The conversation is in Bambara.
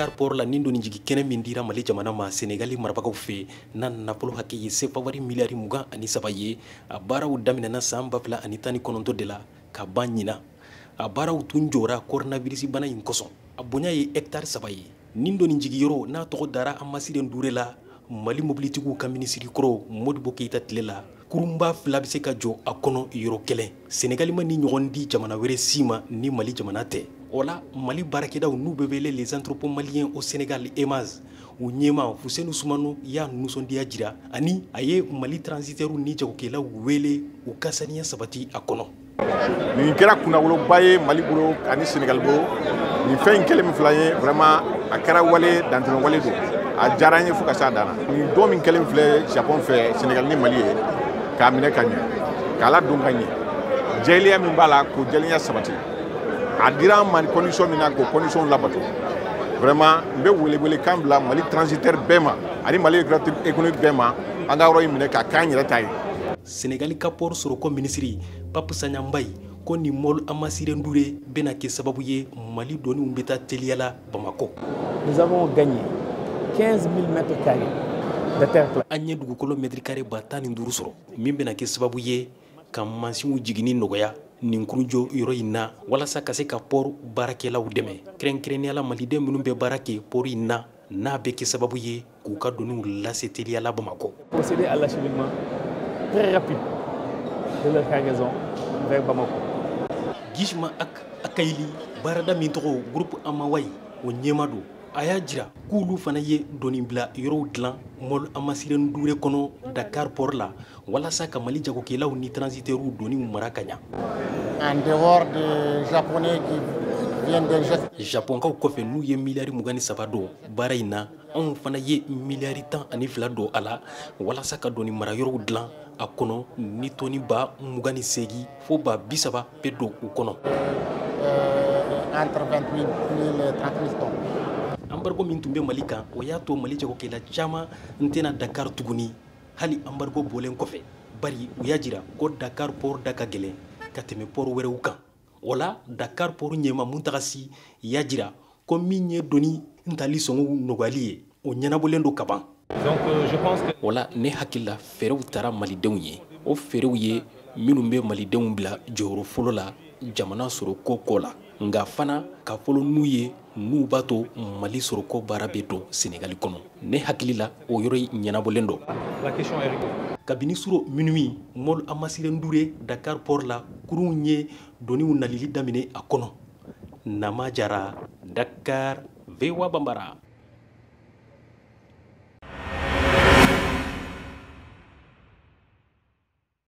Dakar port la nin doni jigi kɛnɛ min dira Mali jamana ma Senegali marabagaw fɛ n'a nafolo hakɛ ye CFA wari miliyari 23 ye. A baaraw daminɛna san 2019 de la ka ban ɲinan. A baaraw tun jɔra coronavirus bana in kosɔn. A bonya ye hectare 3 ye. Nin doni jigiyɔrɔ n'a tɔgɔ dara Amasire Ndure la, Mali mobilitigiw ka minisiri kɔrɔ Modibo Keyita tile la, kurunba 2 bɛ se ka jɔ a kɔnɔ yɔrɔ kelen. Senegali ma ni ɲɔgɔn di jamana wɛrɛ si ma ni Mali jamana tɛ. O la Mali baarakɛdaw n'u bɛ wele les entrepôts maliens au Sénégal EMAS, u ɲɛmaa Fuseni Sumano y'a nisɔndiya jira ani a ye Mali transitaires ni jagokɛlaw wele u ka saniya sabati a kɔnɔ. Nin kɛra kunnawoloba ye Mali bolo ani Sénégal bolo. Nin fɛn in kɛlen min filɛ ye, vraiment a kɛra wale dantɛmɛ wale don. A diyara n ye fo ka s'a dan na. Nin don min kɛlen filɛ Japon fɛ Sénégal ni Mali ye, k'a minɛ ka ɲɛ, k'a ladon ka ɲɛ, jɛlenya min b'a la k'o jɛlenya sabati. A dira an ma condition min na k'o condition labato. Vraiment n bɛ welewelekan bila Mali transitaire bɛɛ ma ani Mali économique bɛɛ ma, an ka yɔrɔ in minɛ k'a k'an yɛrɛ ta ye. Senegali ka port sɔrɔko minisiri Pape Sagna Mbaye ko nin môle Amasire Ndure bɛna kɛ sababu ye Mali doniw bɛ taa teliya la Bamakɔ. Nous avons gagné 15 000 mètres carrés de terre plate. An ye dugukolo mètre carré 15 000 sɔrɔ min bɛna kɛ sababu ye ka mansinw jiginni nɔgɔya nin kurunjɔ yɔrɔ in na, walasa ka se ka port baarakɛlaw dɛmɛ, kɛrɛnkɛrɛnnenya la maliden minnu bɛ baara kɛ port in na, n'a bɛ kɛ sababu ye k'u ka doniw lase teliya la Bamakɔ. Procéder à l'acheminement très rapide de leur cargaison vers Bamako. Gishma ak Akayili, baarada min tɔgɔ groupe Amawai, o ɲɛma don. A y'a jira k'olu fana ye doni bila yɔrɔw dilan môle Amasire Ndure kɔnɔ Dakar port la, walasa ka Mali jagokɛlaw ni transitaires doniw mara ka ɲa. En dehors des Japonais qui viennent de Japonkaw kɔfɛ n'u ye miliyari 23 don baara in na, anw fana ye miliyari 12 don a la walasa ka doni mara yɔrɔw dilan a kɔnɔ ni tɔni 28 000 fo 30 000 bɛ don u kɔnɔ. Entre 28 000 et 30 000 tonnes. Embargo min tun bɛ Mali kan, o y'a to Mali jagokɛla caman n tɛna Dakar tuguni hali embargo bɔlen kɔfɛ, bari u y'a jira ko Dakar port da ka gɛlɛn ka tɛmɛ port wɛrɛw kan. O la Dakar port ɲɛma Muntaga Sy y'a jira ko min ye doni ntali sɔngɔw nɔgɔyali ye, o ɲɛnabɔlen don kaban. Donc je pense que O la ne hakili la, fɛɛrɛw taara malidenw ye, o fɛɛrɛw ye minnu bɛ malidenw bila jɔyɔrɔ fɔlɔ la jamana sɔrɔko ko la, nka fana ka fɔlɔ n'u ye n'u b'a to Mali sɔrɔko baara bɛ don Senegali kɔnɔ. Ne hakili la, o yɔrɔ in ɲɛnabɔlen don. La question est réglée. Kabini suro minuit, môle Amasire Ndure Dakar port la, kurunw ye doniw nalili daminɛ a kɔnɔ. Nama Jara, Dakar, VOA Bambara.